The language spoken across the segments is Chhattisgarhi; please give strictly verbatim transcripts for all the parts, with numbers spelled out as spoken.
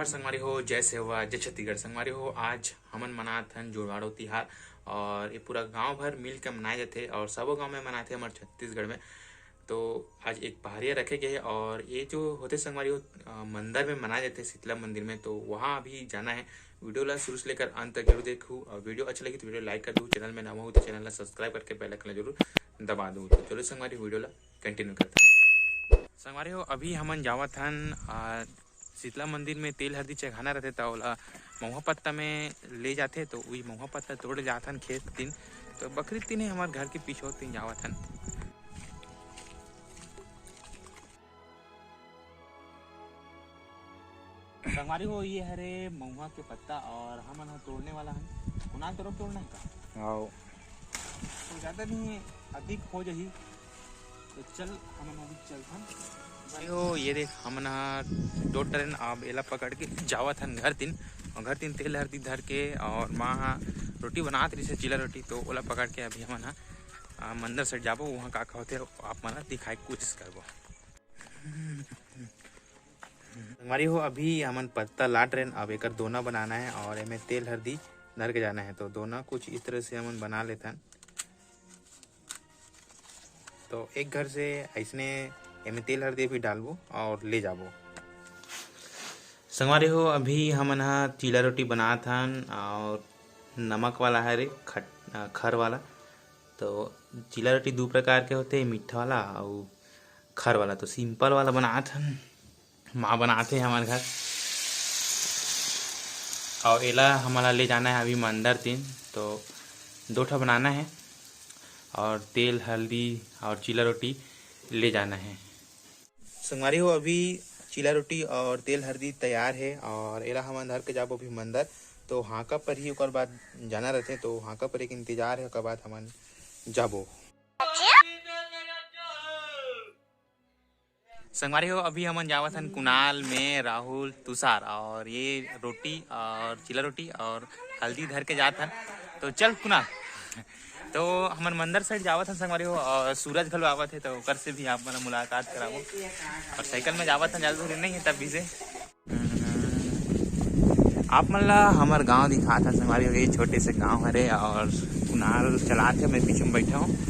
संगवारी हो, जय सेवा, जय छत्तीसगढ़। संगवारी हो, आज हमन मनात हन जुड़वाड़ो तिहार और ये पूरा गांव भर मिल के मनाए जाथे और सबो गांव में मनाथे हमर छत्तीसगढ़ में। तो आज एक पहारिया रखे गए हे और ये जो होथे संगवारी हो, अ, मंदिर में मनाए जाथे शीतला मंदिर में, तो वहाँ अभी जाना है। वीडियो ला शुरू से लेकर अंत तक जरूर देखू और वीडियो अच्छा लगी तो वीडियो like कर दू, चैनल में नवा हो तो चैनल ला subscribe करके bell icon ला जरूर दबा दू। तो चलो संगवारी, वीडियो ला continue करते हैं। संगवारी हो, अभी हमन जावत हन, आ, शीतला मंदिर में तेल हरदी चघाना रहथे, त ओला महुआ पत्ता में ले जाथे, तो वही महुआ पत्ता तोड़े जात हन खेत दिन। तो बकरी तीन है हमारे घर के पीछे, तीन जावत हन। संगवारी हो, ये हरे महुआ के पत्ता और हमन ह तोड़ने वाला हन। कुणाल, तोरो तोड़ना है का? आओ। तो ज़्यादा नहीं है, अधिक हो जाही। तो चल, हमन अभी चलथन। भाई हो, ये देख, हमन ह दो ट्रेन अब एला पकड़ के जावत हन घर दिन, और घर दिन तेल हरदी धर के, और माँ ह रोटी बनात रहिसे, चीला रोटी, तो ओला पकड़ के अभी हमन ह, आ, मंदिर side जाबो, वहाँ का का होथे, आप मन ला दिखाए के कोशिश करबो। संगवारी हो, अभी हमन पत्ता लात रहेन, अब एकर दोना बनाना है और एमे तेल हरदी धर के जाना है। तो दोना कुछ इस तरह से हमन बना लेथन। तो एक घर से ऐसने एमे तेल हरदी भी डालबो और ले जाबो। संगवारी हो, अभी हमन ह चीला रोटी बनात हन और नमक वाला हरे, खट-, अ, खर वाला। तो चीला रोटी दू प्रकार के होथे, मीठा वाला अउ खर वाला। तो simple वाला बनात हन, माँ बनात हे हमर घर। और एला हमन ला ले जाना है अभी मंदिर दिन, तो दो ठा बनाना है और तेल हल्दी और चीला रोटी ले जाना है। संगवारी हो, अभी चीला रोटी और तेल हरदी तैयार है और एला हमन धर के जाबो अभी मंदिर। तो हाका परही, ओकर बाद जाना रहथे, तो हाका परही के इंतजार है, ओकर बाद हमन जाबो। संगवारी हो, अभी हमन जावत हन कुणाल में, राहुल, तुषार, और ये रोटी और चीला रोटी और हल्दी धर के जात हन। तो चल कुणाल, तो हमन मंदिर side जावत हन संगवारी हो, और सूरज घलो आवत है, तो ओकर से भी आप मन मुलाकात कराबो। और साइकिल में जावत हन, ज़्यादा दूर नहीं है तब भी से। आप मन ला हमर गांव दिखात हन संगवारी हो, ये छोटे से गांव हरे और कुणाल चलात हे, मैं पीछे में बैठा हूँ।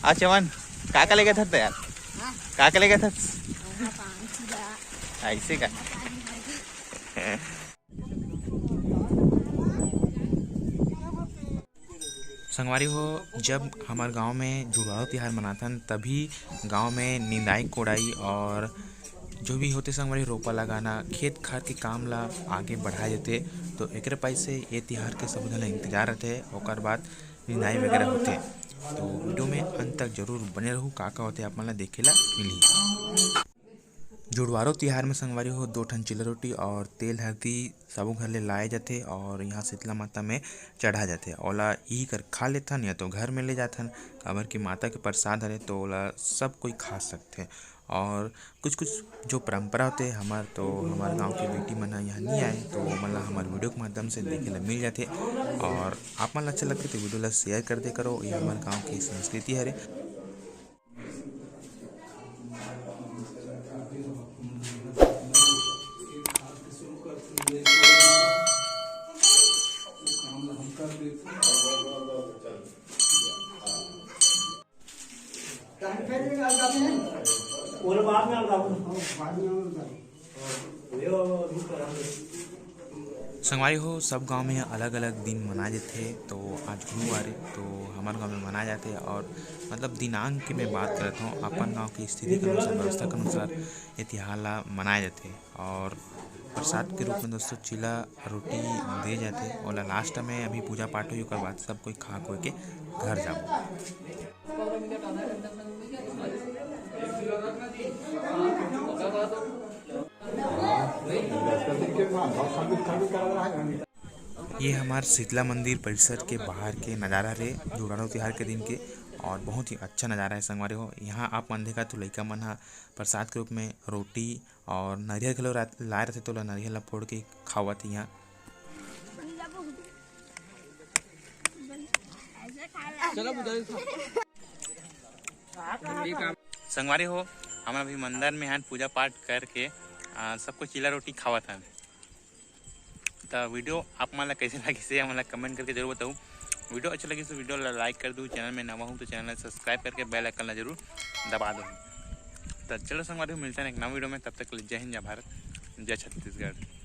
आ चमन, का का लेगत हस यार? हाँ? का का लेगत हस? पान, चूड़ा। ऐसे का? संगवारी हो, जब हमर गांव में जुड़वारो तिहार मनाथन, तभी गांव में निंदाई कोड़ाई और जो भी होथे संगवारी, रोपा लगाना, खेत खार के काम ला आगे बढ़ाए जाथे। तो एकरे पाई से ये तिहार के सब झन ला इंतजार रहथे, ओकर बाद निंदाई वगैरह होथे। तो वीडियो में अंत तक जरूर बने रहू, का का होथे आप मन ला देखे ला मिलही। जुड़वारो तिहार में संगवारी हो, दो ठन चिल्ला रोटी और तेल हरदी सबो घर ले लाए जाथे और यहाँ शीतला माता में चढ़ा जाथे। ओला इही कर खा लेथन या तो घर में ले जाथन, काबर कि माता के प्रसाद हरे तो ओला सब कोई खा सकथे। और कुछ कुछ जो परंपरा होथे हमर, तो हमर गांव के बेटी मन ह यहाँ नहीं आए तो ओमन ला हमर वीडियो के माध्यम से देखे ला मिल जाथे। और आप मन ला अच्छा लगथे तो वीडियो ला शेयर कर दे करो, ये हमर गांव के संस्कृति हरे। संगवारी हो, सब गांव में अलग-अलग दिन मनाए जाथे, तो आज गुरुवार हे, तो हमर गांव में मनाए जाथे और मतलब दिनांक के मैं बात करत हूँ, अपन गांव की स्थिति के अनुसार, व्यवस्था के अनुसार ये तिहार ला मनाए जाथे। और प्रसाद के रूप में दोस्तों चिला रोटी दे जाथे, ओला लास्ट में अभी पूजा पाठ होई, ओकर बाद सब कोई खा खो के घर जाबो। ये हमार शीतला मंदिर परिसर के बाहर के नज़ारा रे जुड़ारू तिहार के दिन के, और बहुत ही अच्छा नज़ारा है संगवारी हो। यहाँ आप मन देखा तो लइका मन ह प्रसाद के रूप में रोटी और नरियर घलो रा-, लाए रहथे, तोला नरियर ला फोड़ के खावत हे यहाँ। संगवारी हो, हमन अभी मंदिर में हन, पूजा पाठ करके आ, सबको चीला रोटी खावत हन। त वीडियो आप मन ला कैसे लगिस हे, हमन ला कमेंट करके जरूर बताऊ। वीडियो अच्छा लगिस तो वीडियो ला लाइक कर दू, चैनल में नवा हूँ तो चैनल ला सब्सक्राइब करके बेल आइकन ला जरूर दबा दू। त चलो संगवारी हो, मिलते हैं एक नवा वीडियो में, तब तक के लिए जय हिंद, जय भारत, जय छत्तीसगढ़।